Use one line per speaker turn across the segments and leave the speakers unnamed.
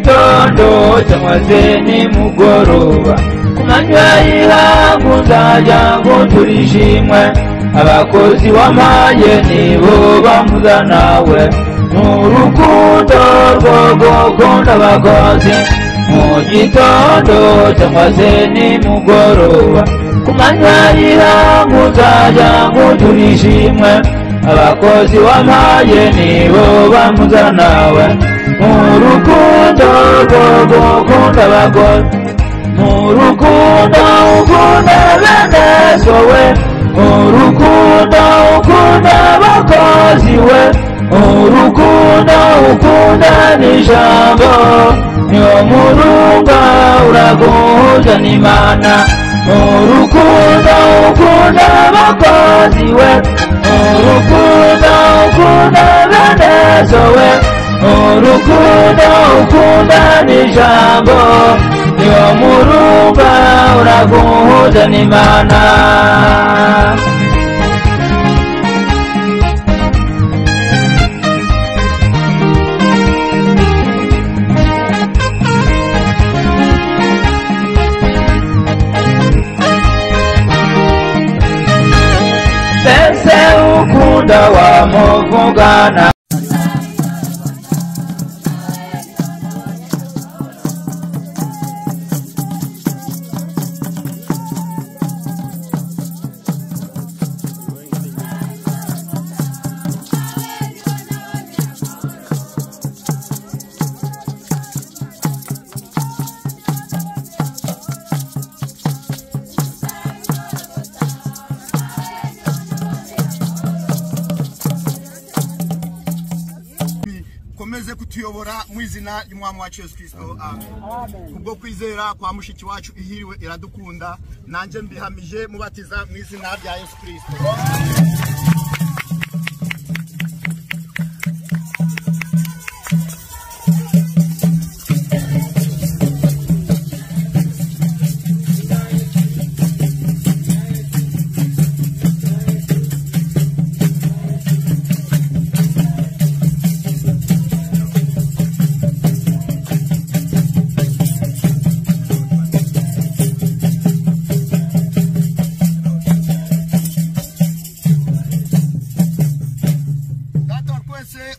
gitondo cyangwa se nimugoroba, ku manywa y'ihangu nzajya ngutura ishimwe. Abakozi wampaye nibo bampuza nawe, n'urukundo rwo gukunda abakozi. Mu gitondo cyangwa se nimugoroba, ku manywa y'ihangu nzajya ngutura ishimwe. Abakozi wampaye nibo bampuza nawe, n'urukundo rwo gukunda abakozi. N'urukundo ukunda bene so we, urukundo ukunda abakozi we, urukundo ukunda n'ijambo, niwo murunga uraguhuza n'Imana. Urukundo ukunda abakozi we, urukundo ukunda bene so we, urukundo ukunda n'ijambo, niwo murunga uraguhuza n'Imana. Mbese ukunda wamuvugana.
Komeze kutuyobora mu izina ry'Umwami wacu Yesu Kristo, amen. Kubwo kwizera kwa mushiki wacu Ihiriwe Iradukunda, nanjye mbihamije mubatiza mu izina rya Yesu Kristo.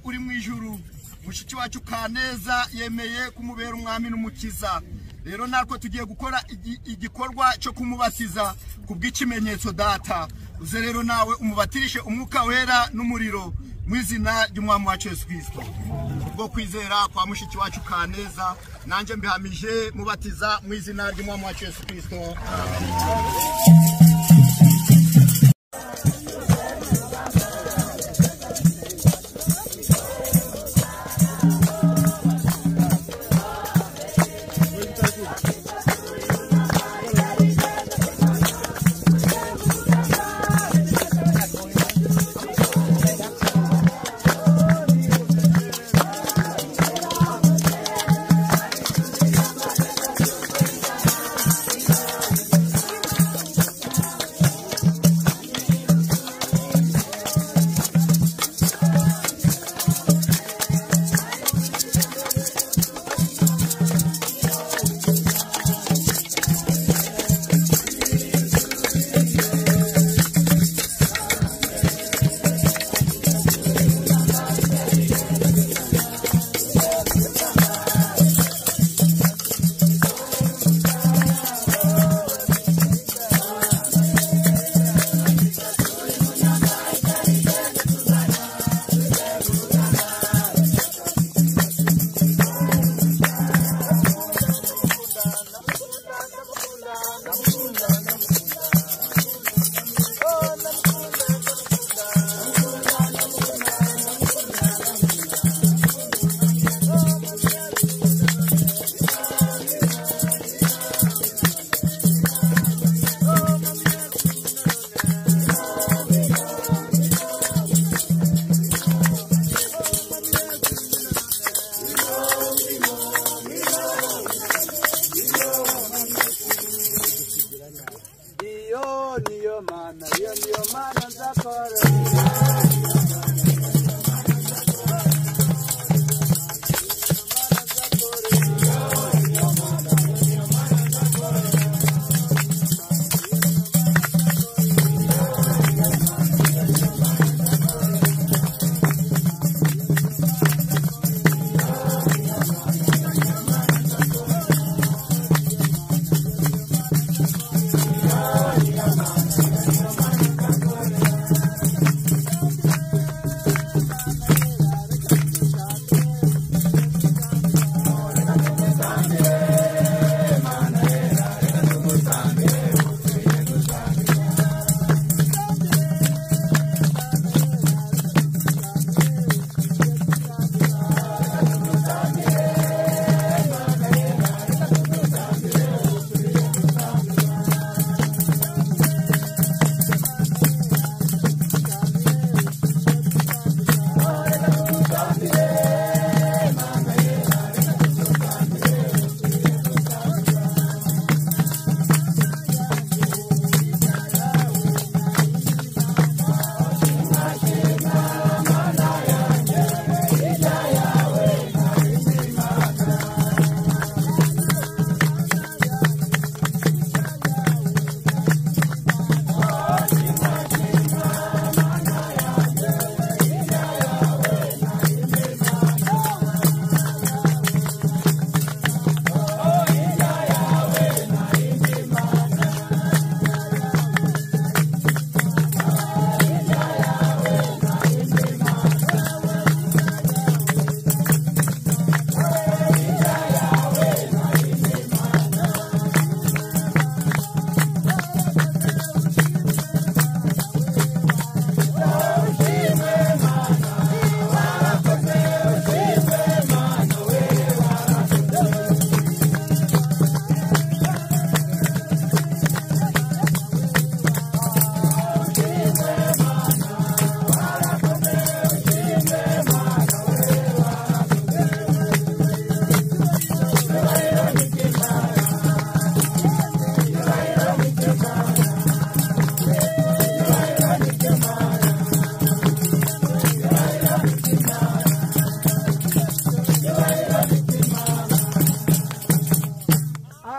Uri mu ijuru, mushiki wacu Kaneza yemeye kumubera umwami n'umukiza. Rero natwe tugiye gukora igikorwa cyo kumubatiza kubw'ikimenyetso. Data, uze rero nawe umubatirishe umwuka wera n'umuriro mu izina ry'Umwami wacu Yesu Kristo. Kubwo kwizera kwa mushiki wacu Kaneza, nanjye mbihamije mubatiza mu izina ry'Umwami wacu Yesu Kristo, amen.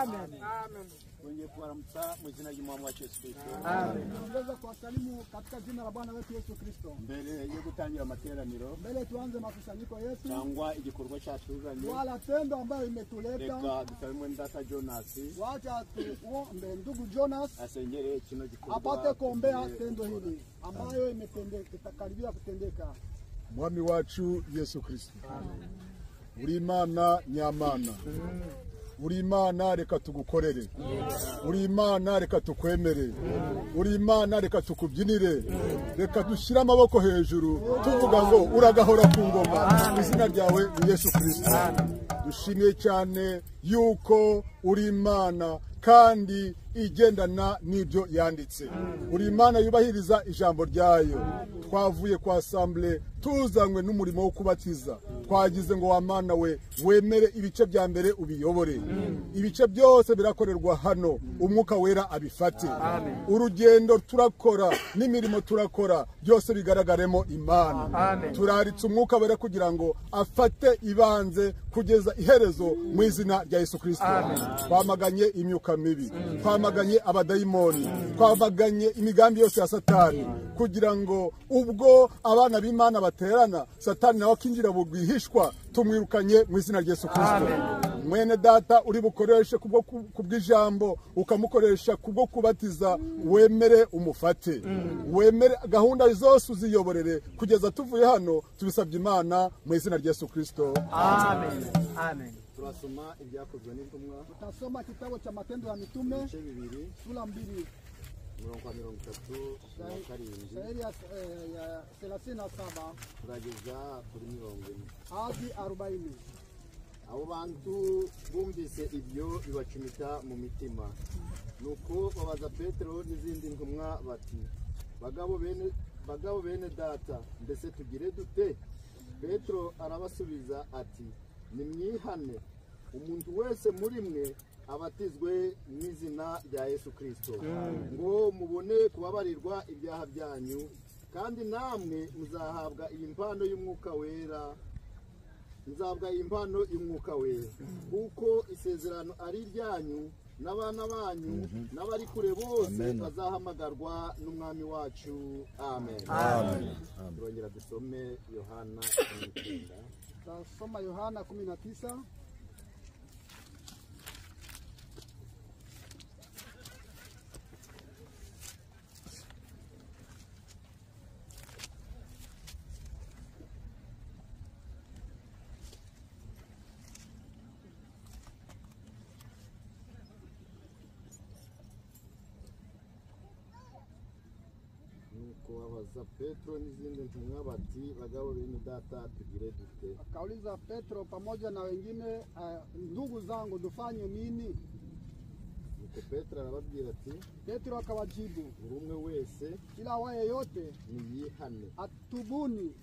Amen.
Twongeye kubaramutsa mu izina ry'Umwami wacu Yesu Kristo.
Amen.
Tunaongeza kuwasalimu katika jina la Bwana wetu Yesu Kristo.
Mbere yo gutangira amateraniro
Mbele tuanze makusanyiko yetu
cyangwa igikorwa cyatuzanye,
wala tendo ambayo imetuleta,
reka dusabe mwene data Jonas
wacha tuombe ndugu Jonas
asengere kino gikorwa
apate kuombea
tugiye
tendo
gukora.
hili ambayo imetendeka, itakaribia kutendeka.
Mwami wacu Yesu Kristo, uri Imana nyamana, uri Imana reka tugukorere, uri Imana reka tukwemere, uri Imana reka tukubyinire, reka dushyire amaboko hejuru tuvuga ngo uragahora ku ngoma. Izina ryawe ni Yesu Kristo. Dushimiye cyane yuko uri Imana kandi igendana n'ibyo yanditse. Uri Imana yubahiriza ijambo ryayo. Twavuye kwa assemble tuzanywe n'umurimo wo kubatiza. Twagize ngo wa Mana we wemere ibice bya mbere ubiyobore. Ibice byose birakorerwa hano, Umwuka Wera abifate. Urugendo turakora n'imirimo turakora byose bigaragaremo Imana. Turaritse Umwuka Wera kugira ngo afate ibanze kugeza iherezo mu izina rya Yesu Kristo. Twamaganye imyuka mibi, twamaganye abadayimoni, twamaganye imigambi yose ya Satani, kugira ngo ubwo abana b'Imana baterana Satani nawe akinjira bugwihishwa, tumwirukanye mu izina rya Yesu Kristo. Mwene data uri bukoreshe kubw'ijambo, ukamukoresha kubwo kubatiza, wemere umufate, wemere gahunda zose uziyoborere kugeza tuvuye hano. Tubisabye Imana mu izina rya Yesu Kristo.
Amen. Amen.
Turasoma ibyakozwe n'intumwa,
Tutasoma kitabu cha Matendo ya Mitume
ibice 2
sura 2
umurongo wa 37
shairi ya 37
turageza kuri 40
hadi 40.
Abo bantu bumvise ibyo bibacumita mu mitima, nuko babaza Petero n'izindi ntumwa bati: bagabo bene data, mbese tugire dute? Petero arabasubiza ati: nimwihane, umuntu wese muri mwe abatizwe mu izina rya Yesu Kristo, ngo mubone kubabarirwa ibyaha byanyu, kandi namwe muzahabwa iyi mpano y'Umwuka Wera. Nzabwa impano y'Umwuka Wera, kuko isezerano ari iryanyu n'abana banyu n'abari kure bose bazahamagarwa n'Umwami wacu. Amen. Turongera dusome Yohana 19.
Tutasoma Yohana 19.
Nuko babaza Petro n'izindi ntumwa bati: bagabo bene data, tugire dute?
Akauliza Petro pamoja na wengine, ndugu zangu, tufanye nini?
Nuko Petro arababwira ati:
Petro akawajibu,
buri umwe wese
kila awaye yote
niyihane,
atubuni,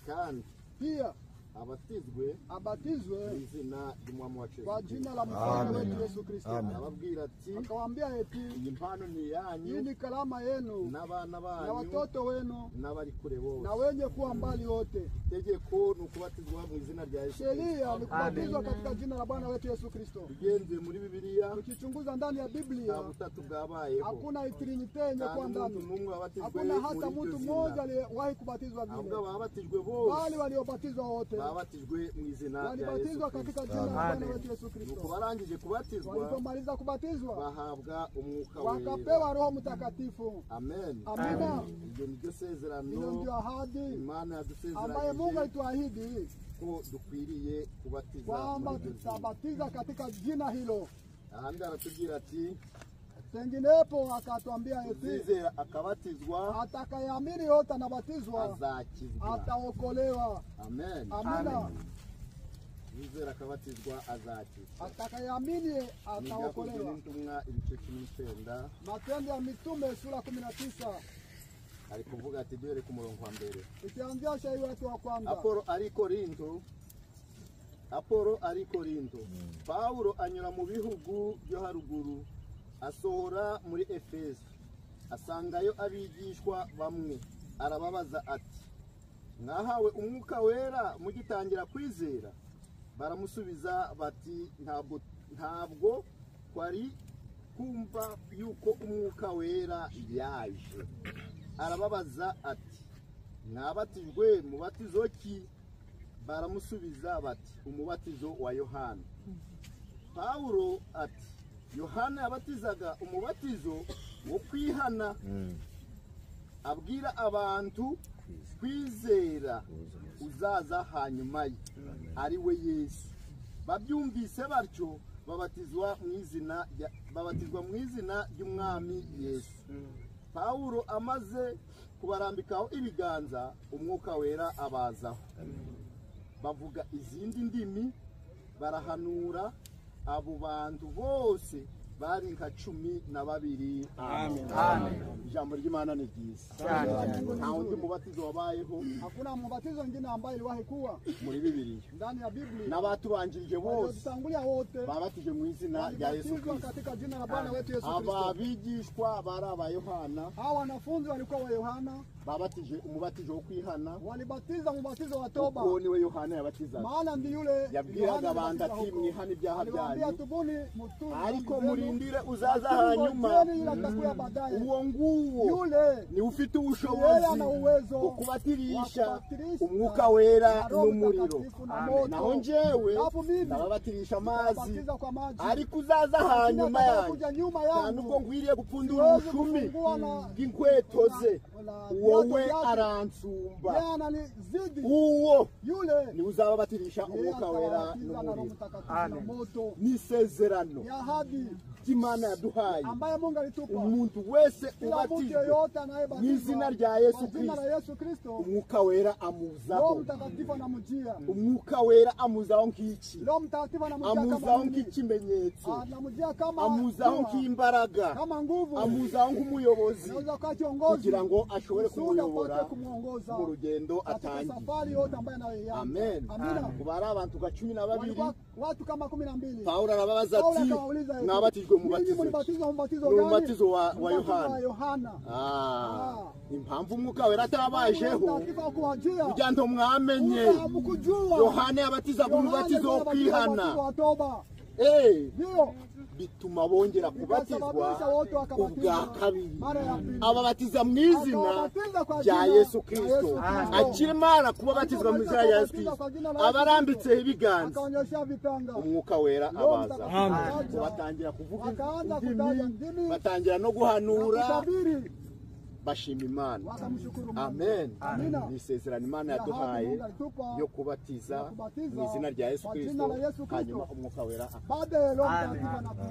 kandi
pia
abatizwe
abatizwe
mu izina ry'Umwami wacu
kwa
Yesu
jina
Kristo.
la Mfalme wetu Yesu Kristo.
Arababwira ati:
Akawaambia eti,
iyi mpano ni
hii
iyanyu
ni karama yenu
n'abana
na
banyu
watoto wenu
n'abari kure bose.
na wenye kuwa mbali wote.
Itegeko ni ukubatizwa mu izina rya Yesu Kristo.
Sheria ni kubatizwa katika jina la Bwana wetu Yesu Kristo.
Tugenze muri Bibiliya,
Tukichunguza ndani ya
nta
Biblia
butatu bwabayeho,
hakuna trinite yenye
nta
kuwa
n'umuntu
ndani,
n'umwe wabatijwe
hakuna
muri
hata
iryo
mtu
zina,
mmoja aliyewahi kubatizwa vile,
ahubwo ababatijwe bose
bali waliobatizwa wote
babatijwe mu izina rya Yesu
walibatizwa
Kristo.
katika jina la Bwana wetu Yesu
Nuko
Kristo.
barangije kubatizwa
Walipomaliza kubatizwa
bahabwa Umwuka Wera.
wakapewa Roho Mtakatifu.
Amen.
Amina.
Iryo ni ryo
Hilo
sezerano
ndio ahadi
Imana
ambaye Mungu
yadusezeranyije
alituahidi
ko dukwiriye kubatiza
kwamba
muri iryo zina.
tutabatiza katika jina hilo.
Ahandi aratubwira ati:
Penginepo akatwambia eti
uzizera akabatizwa
atakayeamini yote anabatizwa
azakizwa.
ataokolewa.
Amen.
Amina.
Uzizera akabatizwa azakizwa.
Atakayeamini
Ni ibyakozwe
ataokolewa.
n'intumwa ibice 19,
Matendo ya Mitume sura 19
ari kuvuga ati duhere ku murongo wa mbere.
ikianzia shairi wake wa kwanza.
Apolo ari Korinto, Apolo ari Korinto. Pawulo anyura mu bihugu byo haruguru asohora muri Efeso, asangayo abigishwa bamwe, arababaza ati: mwahawe Umwuka Wera mugitangira kwizera? Baramusubiza bati: ntabwo Kwari kumva yuko Umwuka Wera yaje. Arababaza ati: mwabatijwe mubatizo ki? Baramusubiza bati: umubatizo wa Yohana. Paulo ati: Yohana yabatizaga umubatizo wo kwihana, abwira abantu kwizera uzaza hanyuma ye, ari we Yesu. Babyumvise batyo babatizwa mu izina ry'Umwami Yesu. Paulo amaze kubarambikaho ibiganza, Umwuka Wera abazaho, bavuga izindi ndimi, barahanura. Abo bantu bose bari nka 12. Amen. Ijambo ry'Imana ni ryiza. Nta wundi mubatizo wabayeho,
hakuna mubatizo mwingine ambaye iliwahi kuwa
muri Bibiliya,
ndani ya Biblia.
N'abatubanjirije bose
wote
babatije mu izina rya Yesu Kristo,
katika jina la Bwana wetu Yesu Kristo.
Aba bigishwa bari aba Yohana,
hawa wanafunzi walikuwa wa Yohana,
babatije umubatizo wo kwihana,
walibatiza umubatizo wa toba.
Uko niwe Yohana yabatizaga,
maana ndi yule
yabwiraga abantu ati: mwihane ibyaha byanyu,
tubuni mutubu,
ariko murindire uzaza hanyuma. Uwo nguwo ni ufite ubushobozi bwo kubatirisha Umwuka Wera n'umuriro. Naho njyewe ndababatirisha amazi, ariko uzaza hanyuma yanjye nta nubwo nkwiriye gupfundura ubushumi bw'inkweto ze, wowe aransumba. Uwo ni uzababatirisha Umwuka Wera n'umuriro. N'isezerano ry'Imana yaduhaye, umuntu wese ubatijwe mu izina rya Yesu Kristo, Umwuka Wera amuzaho. Umwuka Wera amuzaho nk'iki? Amuzaho nk'ikimenyetso, amuzaho nk'imbaraga, amuzaho nk'umuyobozi, kugira ngo ashobore kumuyobora mu rugendo atangiye. Amen. Kuba ari abantu nka 12,
watu kama 12.
Paulo arababaza ati: mwabatijwe umubatizo wa Yohana. Impamvu Umwuka Wera atabajeho kugira ngo mwamenye, Yohana yabatizaga umubatizo wo kwihana, bituma bongera kubatizwa ubwa kabiri. Ababatiza mu izina rya Yesu Kristo. Akimara kubabatizwa mu izina rya Yesu Kristo, abarambitseho ibiganza, Umwuka Wera abaza. Batangira kuvuga indimi, batangira no guhanura, bashima Imana. Amen. Ni isezerano Imana yaduhaye yo kubatiza mu izina rya Yesu Kristo, hanyuma Umwuka Wera.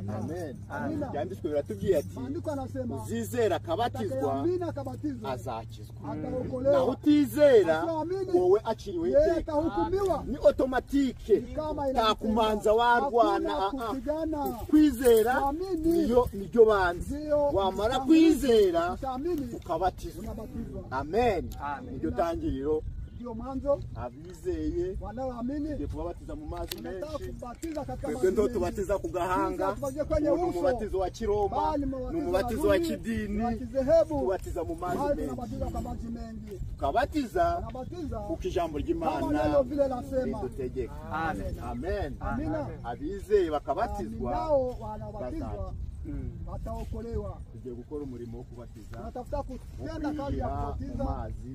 Amen. Byanditswe biratubwiye ati: uzizera akabatizwa azakizwa, naho utizera wowe aciriwe iteka. Ni otomatike, nta kumanza warwana. Kwizera niryo banze, wamara kwizera ukabatizwa. Amen. Niryo tangiriro. Abizeye tugiye kubabatiza mu mazi menshi. Twebwe ndo tubatiza ku gahanga, ni umubatizo wa Kiroma, ni umubatizo wa kidini, tubatiza mu mazi menshi. Tukabatiza kuko ijambo ry'Imana ridutegeka. Amen. Abizeye bakabatizwa bazakizwa.
Wataokolewa.
Tugiye gukora umurimo wo kubatiza,
tunatafuta kutenda kazi ya kubatiza,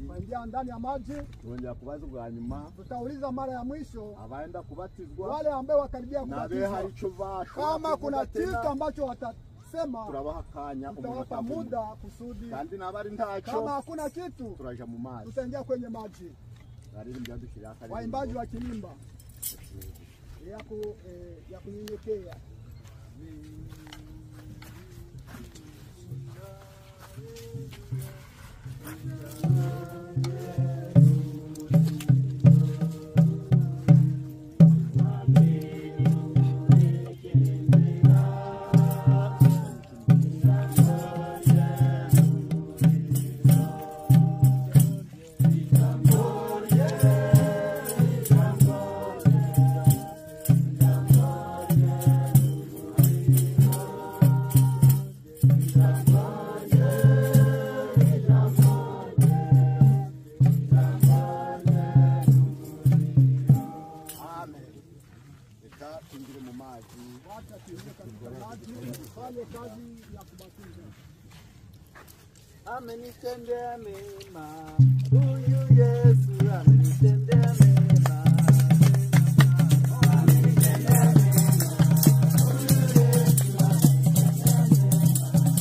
kuingia ndani ya maji.
Turongera kubaza ubwa nyuma,
tutauliza mara ya mwisho
abaenda kubatizwa,
wale ambao wakaribia kubatizwa, kama kuna kitu ambacho watasema,
turabaha akanya,
tutawapa muda kusudi,
kandi nabari ntacyo,
kama hakuna kitu
turaja mu mazi,
tutaingia kwenye maji. Waimbaji wakiimba ya kunyenyekea.
Yeah.
Tufanye kazi ya kubatiza.
Amenitendea mema huyu Yesu, amenitendea mema. Amenitendea mema huyu Yesu, amenitendea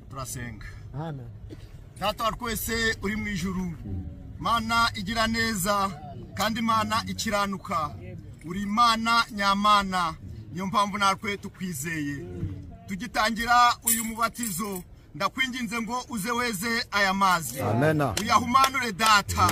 Turasenga.
Amen.
Data wa twese uri mu ijuru, Mana igira neza kandi Mana ikiranuka, uri Imana nyamana, niyo mpamvu natwe tukwizeye. Tugitangira uyu mubatizo, ndakwinginze ngo uze weze aya mazi, uyahumanure Data,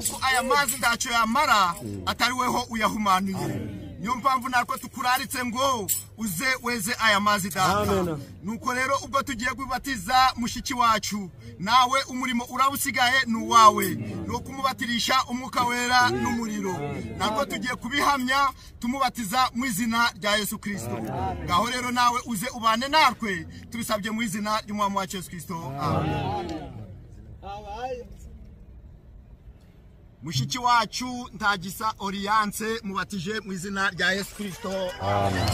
kuko aya mazi ntacyo yamara atari weho uyahumanuye. Niyo mpamvu natwe tukuraritse ngo uze weze aya mazi Data. Nuko rero ubwo tugiye kubatiza mushiki wacu, nawe umurimo urabusigaye ni uwawe, ni kumubatirisha umwuka wera n'umuriro. Natwe tugiye kubihamya tumubatiza mu izina rya Yesu Kristo. Ngaho rero nawe uze ubane natwe, tubisabye mu izina ry'Umwami wacu Yesu Kristo. Amen. Mushiki wacu Ntagisa Oriance mubatije mu izina rya Yesu Kristo. Amen.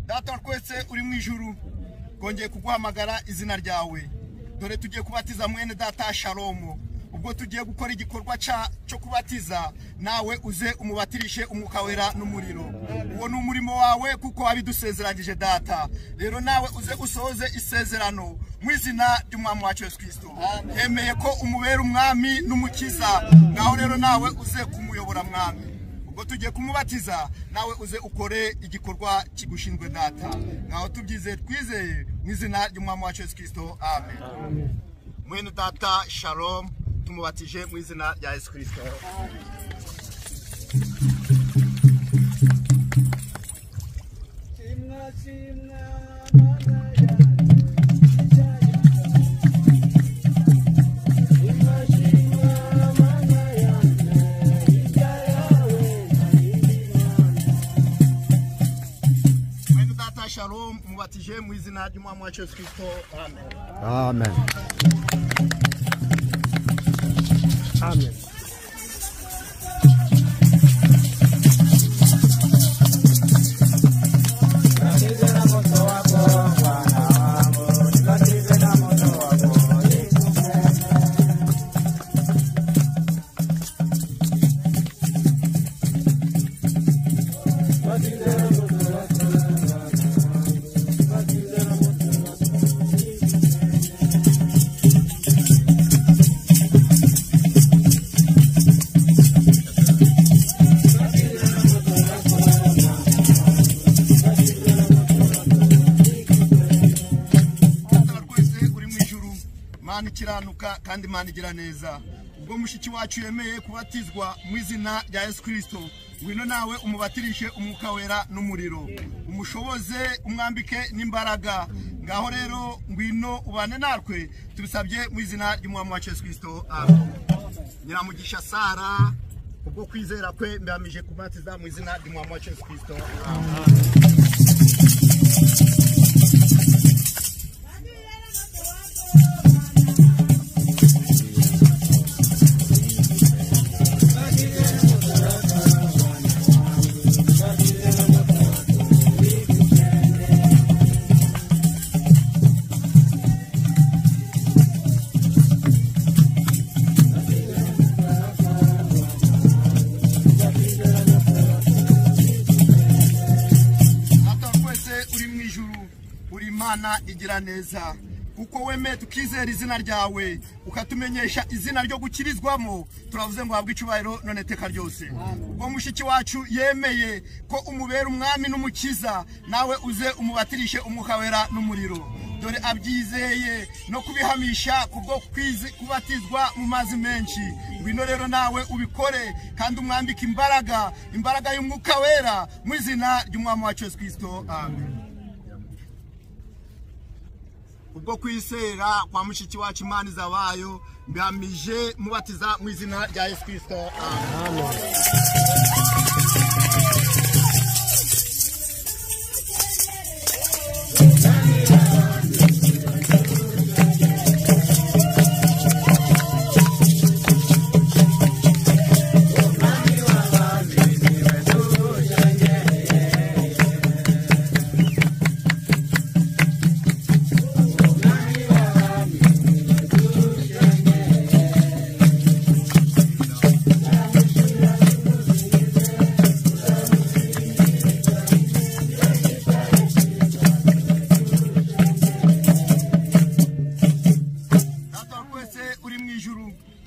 Data twese uri mu ijuru, kongeye kuguhamagara izina ryawe. Dore tugiye kubatiza mwene data Shalomo. Ubwo tugiye gukora igikorwa cyo kubatiza, nawe uze umubatirishe umwuka wera n'umuriro. Uwo ni umurimo wawe kuko wabidusezeranyije Data. Rero nawe uze usohoze isezerano mu izina ry'Umwami wacu Yesu Kristo. Yemeye ko umubera umwami n'umukiza, ngaho rero nawe uze kumuyobora mwami. Ubwo tugiye kumubatiza, nawe uze ukore igikorwa kigushinzwe Data. Ngaho tubyizeye twizeye mu izina ry'Umwami wacu Yesu Kristo. Amen. Mwene data Shalom tumubatije mu izina rya Yesu Kristo.
Shimwa shimwa Mana yanjye, shimwa shimwa Mana yanjye, hirya yawe nta yindi mana.
Mwene data Shalom mubatije mu izina ry'Umwami wacu Yesu Kristo. Amen.
Amen.
Amen.
Mana ikiranuka kandi Imana igira neza. Ubwo mushiki wacu yemeye kubatizwa mu izina rya Yesu Kristo, ngwino nawe umubatirishe umwuka wera n'umuriro, umushoboze umwambike n'imbaraga. Ngaho rero ngwino ubane natwe, tubisabye mu izina ry'Umwami wacu Yesu Kristo. Amen. Nyiramugisha Sara, ubwo kwizera kwe mbamije kubatiza mu izina ry'Umwami wacu Yesu Kristo. Amen. Mana igira neza, kuko wemeye tukizera izina ryawe ukatumenyesha izina ryo gukirizwamo, turavuze ngo habwe icyubahiro none teka ryose. Ubwo mushiki wacu yemeye ko umubera umwami n'umukiza, nawe uze umubatirishe umwuka wera n'umuriro. Dore abyizeye no kubihamisha kubwo kubatizwa mu mazi menshi. Ngwino rero nawe ubikore kandi umwambike imbaraga, imbaraga y'umwuka wera mu izina ry'umwami wacu Yesu Kristo, amen. Ubwo kwizera kwa mushiki wacu Imana izabayo, mbihamije mubatiza mu izina rya Yesu Kristo, amen.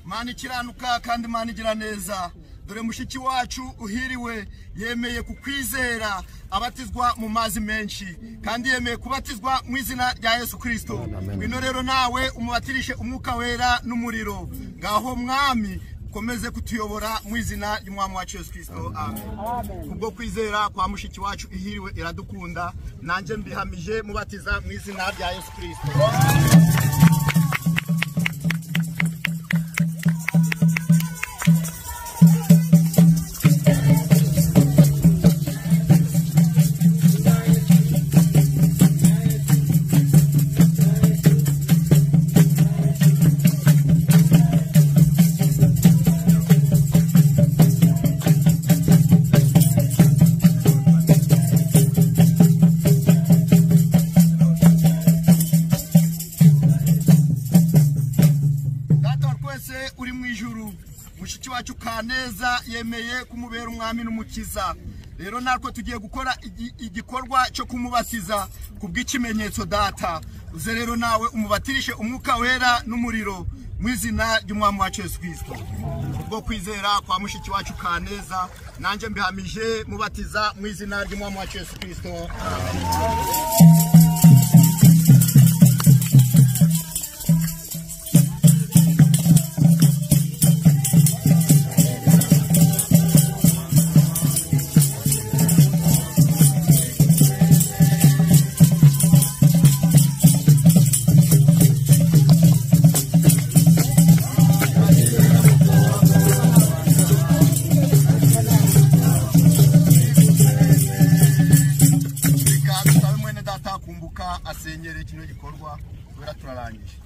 Mana ikiranuka kandi Mana igira neza, dore mushiki wacu uhiriwe yemeye kukwizera abatizwa mu mazi menshi, kandi yemeye kubatizwa mu izina rya Yesu Kristo. Ngwino rero nawe umubatirishe umwuka wera n'umuriro. Ngaho mwami ukomeze kutuyobora mu izina ry'umwami wacu Yesu Kristo, amen. Kubwo kwizera kwa mushiki wacu ihiriwe iradukunda, nanjye mbihamije mubatiza mu izina rya Yesu Kristo. Mushiki wacu Kaneza yemeye kumubera umwami n'umukiza. Rero natwe tugiye gukora igikorwa cyo kumubatiza kubw'ikimenyetso data. Uze rero nawe umubatirishe umwuka wera n'umuriro mu izina ry'umwami wacu Yesu Kristo. Ubwo kwizera kwa mushiki wacu Kaneza, nanjye mbihamije mubatiza mu izina ry'umwami wacu Yesu Kristo. Asenyere kino gikorwa kubera turarangije.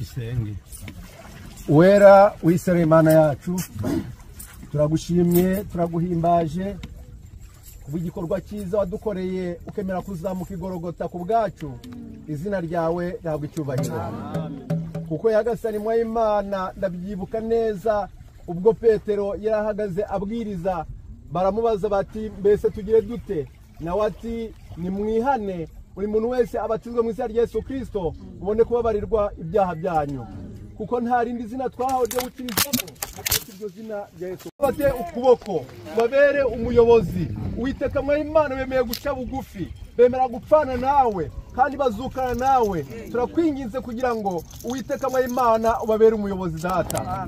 Isenge Uwera w'Israeli Imana yacu, turagushimye, turaguhimbaje kuba igikorwa cyiza wadukoreye ukemera kuzamuka igorogota ku bwacu. Izina ryawe ntabwo icyubahiro, kuko Nyagasani mwa Imana ndabyibuka neza ubwo Petero yarahagaze abwiriza, baramubaza bati mbese tugire dute? Nawe ati nimwihane buri muntu wese abatizwe mu izina rya Yesu Kristo ubone kubabarirwa ibyaha byanyu, kuko nta rindi zina twahawe ryo gukirizwamo uretse iryo zina rya Yesu. Bate ukuboko babere umuyobozi. Uwiteka mwa Imana bemeye guca bugufi, bemera gupfana nawe kandi bazukana nawe. Turakwinginze kugira ngo Uwiteka mwa Imana ubabere umuyobozi data.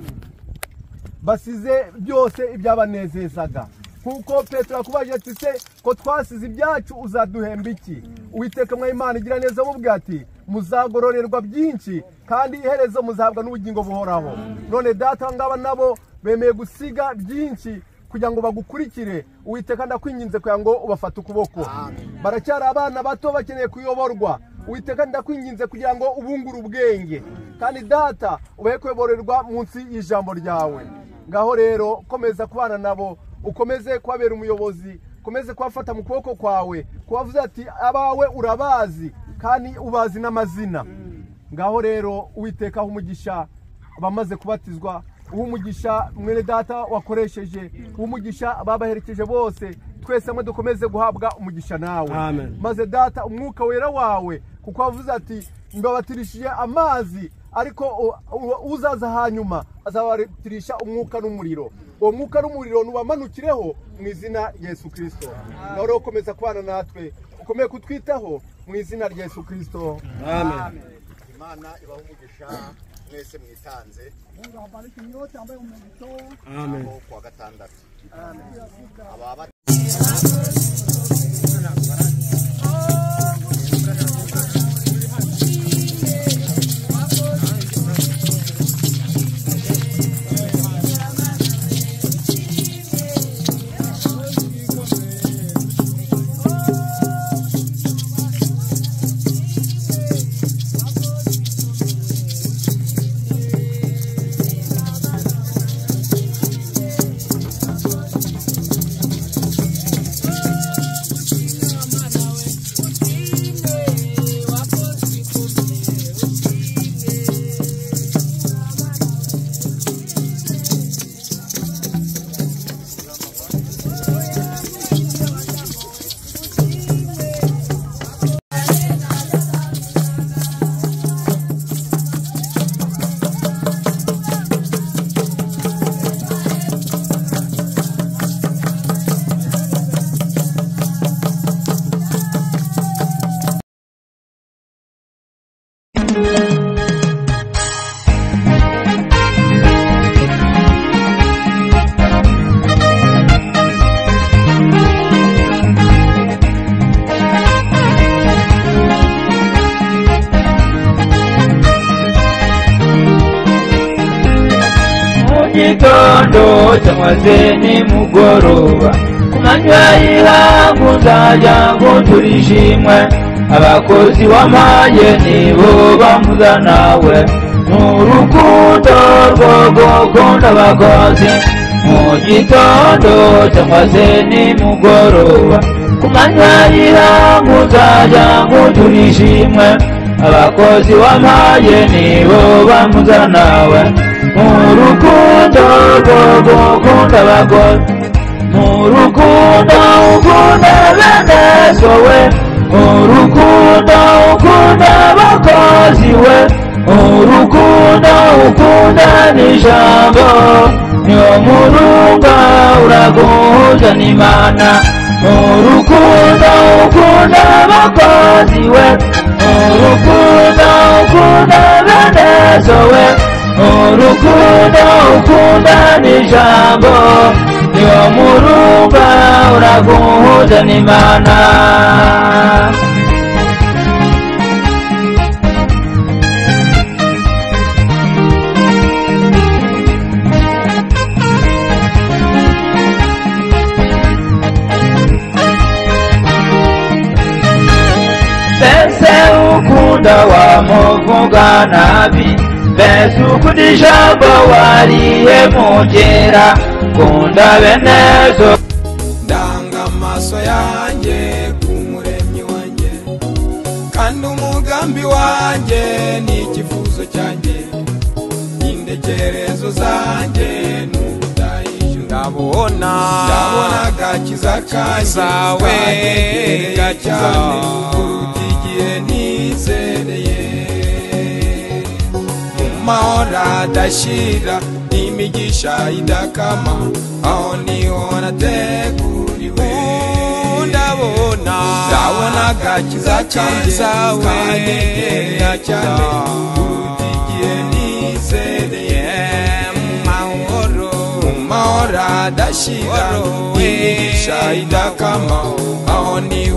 Basize byose ibyabanezezaga, kuko Petero akubaje ati se ko twasize ibyacu uzaduhemba iki? Uwiteka mwa Imana igira neza mubwira ati muzagororerwa byinshi kandi iherezo muzahabwa n'ubugingo buhoraho. None data ngaba nabo bemeye gusiga byinshi kugira ngo bagukurikire. Uwiteka ndakwinginze kugira ngo ubafate ukuboko. Baracyari abana bato bakeneye kuyoborwa. Uwiteka ndakwinginze kugira ngo ubungure ubwenge, kandi data ubahe kuyoborerwa munsi y'ijambo ryawe. Ngaho rero komeza kubana nabo, ukomeze kubabera umuyobozi, ukomeze kubafata mu kuboko kwawe, kubavuza ati abawe urabazi kandi ubazi n'amazina. Ngaho rero Uwiteka umugisha abamaze kubatizwa, Umugisha mwene data wakoresheje, umugisha ababaherekeje bose, twese hamwe dukomeze guhabwa umugisha nawe.
Amen.
Maze data umwuka wera wawe, kuko wavuze ati mbabatirishije amazi, ariko uzaza hanyuma azabatirisha umwuka n'umuriro. Uwo mwuka n'umuriro nubamanukireho mu izina rya Yesu Kristo. Nawe rero ukomeza kubana natwe, ukomeye kutwitaho mu izina rya Yesu Kristo.
Amen.
Imana ibahe umugisha mwese mwitanze.
Mungu awabariki nyote ambaye mmejitoa.
Amen.
Aho kuwa gatandatu. Ababa
Gitondo cyangwa se nimugoroba, ku manywa y'ihangu nzajya ngutura ishimwe, abakozi wampaye nibo bampuza nawe, n'urukundo rwo gukunda abakozi. Mu gitondo cyangwa se nimugoroba, ku manywa y'ihangu nzajya ngutura ishimwe, abakozi wampaye nibo bampuza nawe, urukundo rwo gukunda abakozi, urukundo ukunda bene sowe, urukundo ukunda abakozi we, urukundo ukunda n'ijambo, niwo murunga uraguhuza n'Imana, urukundo ukunda abakozi we, urukundo ukunda bene sowe, urukundo ukunda n'ijambo, niwo murunga uraguhuza n'Imana. Mbese ukunda wamuvuga nabi, mbese ukunda ijambo warihemukira, kunda bene so.
Ndanga amaso yanjye ku muremyi wanjye, kandi umugambi wanjye ni icyifuzo cyanjye, indekerezo zanjye ni ubutayishyura. Ndabona agakiza kanjye cyane kuruta igihe nizereye, mu mahoro adashira n'imigisha idakama, aho niho nateguriwe. Ndabona agakiza kanjye kanyegereye cyane kuruta igihe nizereye, mu mahoro adashira n'imigisha idakama, aho niho